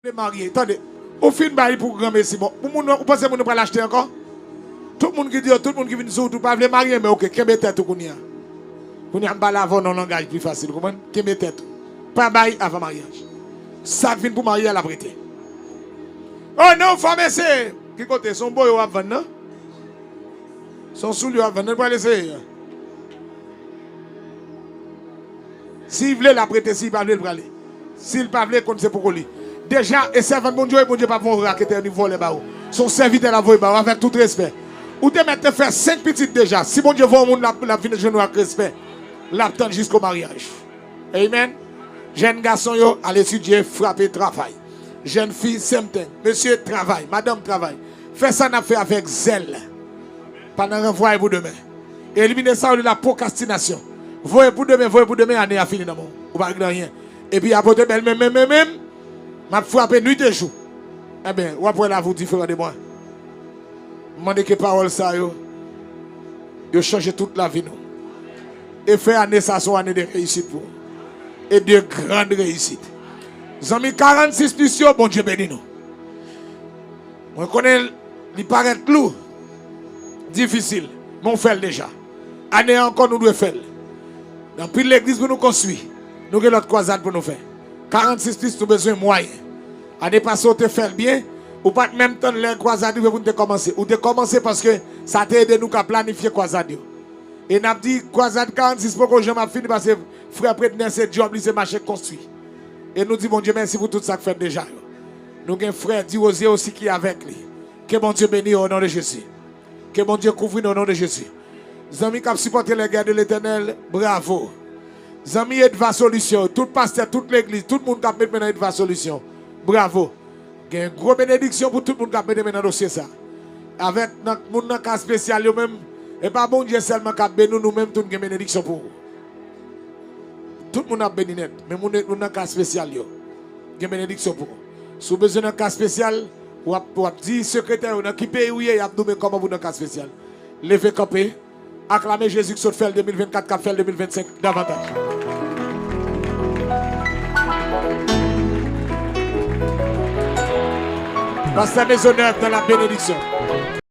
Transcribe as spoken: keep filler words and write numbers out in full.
Vle marye, tande. Ou fin bay li pou granmesi. Bon, pou moun, ou panse moun nan pral achte ankò? Tout moun ki di yo, tout moun ki vin sou wout ou pa vle marye, men oke, kenbe tèt ou kounye a. Kounye a, m pale avè w nan langaj pli fasil, konprann? Kenbe tèt ou. Pa bay avan maryaj. Sa k vin pou marye a, l ap rete. Oh non, fò mesye! Ki kote? Se yon boyo w ap vann nan? Se yon soulye w ap vann nan, l pral eseye. Si l vle, l ap rete. Si l pa vle, l prale. Si l pa vle, konn se poko li. Deja, e sèvant Bondye, Bondye p ap voye yon raketè ni vòlè ba ou. Se yon sèvitè l ap voye ba ou, avèk tout respè. Ou te mèt te fè senk pitit deja. Si Bondye voye yon moun, l ap, l ap vin jwenn ou ak respè. L ap tann jisko maryaj. Amen. Jèn gason yo, al etidye, frape, travay. Jèn fi, same thing. Mesye, travay. Madanm, travay. Fè sa n ap fè avèk zèl. Pa nan ranvwaye pou demen. Elimine sa yo rele la pwokrastinasyon. Voye pou demen, voye pou demen, ane a fini nan men w. Ou pa regle anyen. Epi apot Ebèl menm, menm, menm, menm, m ap frape nwit e jou. Enben, w ap wè lavi w diferan de mwen. M mande ke pawòl sa yo, yo chanje tout lavi nou. E fè ane sa se yon ane de reyisit pou ou. E de grand reyisit. Zanmi, karannsis plis yo, Bondye beni nou. Mwen konnen li parèt lou, difisil, men w fè l deja. Ane a ankò, nou dwe fè l. Gen anpil legliz pou nou konstwi. Nou gen lòt kwazad pou nou fè. Karannsis plis, nou bezwen mwayen. Ane pase, w te fè l byen. Ou pa t menm tann lè kwazad rive pou n te kòmanse. Ou te kòmanse paske sa te ede nou ka planifye kwazad yo. E n ap di, kwazad karannsis poko janm ap fini, paske frè Predner se djòb li, se mache konstwi. E nou di Bondye mèsi pou tout sa k fèt deja yo. Nou gen frè Dirozye osi ki avèk li. Ke Bondye beni yo, o non de Jezi. Ke Bondye kouvri nou, o non de Jezi. Zanmi k ap sipòte les guerres de l'Éternel, bravo. Zanmi Edva Solisyon, tout pastè, tout legliz, tout moun k ap met men nan Edva Solisyon, bravo. Gen gwo benediksyon pou tout moun k ap mete men nan dosye sa. Avèk nan, moun nan ka espesyal yo menm, e pa Bondye sèlman k ap beni w, nou menm tou n gen benediksyon pou ou. Tout moun ap beni nèt, men moun, moun nan ka espesyal yo gen benediksyon pou ou. Si w bezwen nan ka espesyal, w ap, w ap di sekretè yo nan ki peyi w ye, y ap nonmen kòman pou nan ka espesyal. Leve kanpe. Aklame Jezi k sot fè l de mil vennkat, k ap fè l de mil vennsenk davantaj. Pastè Maisonneuve nan la benediksyon.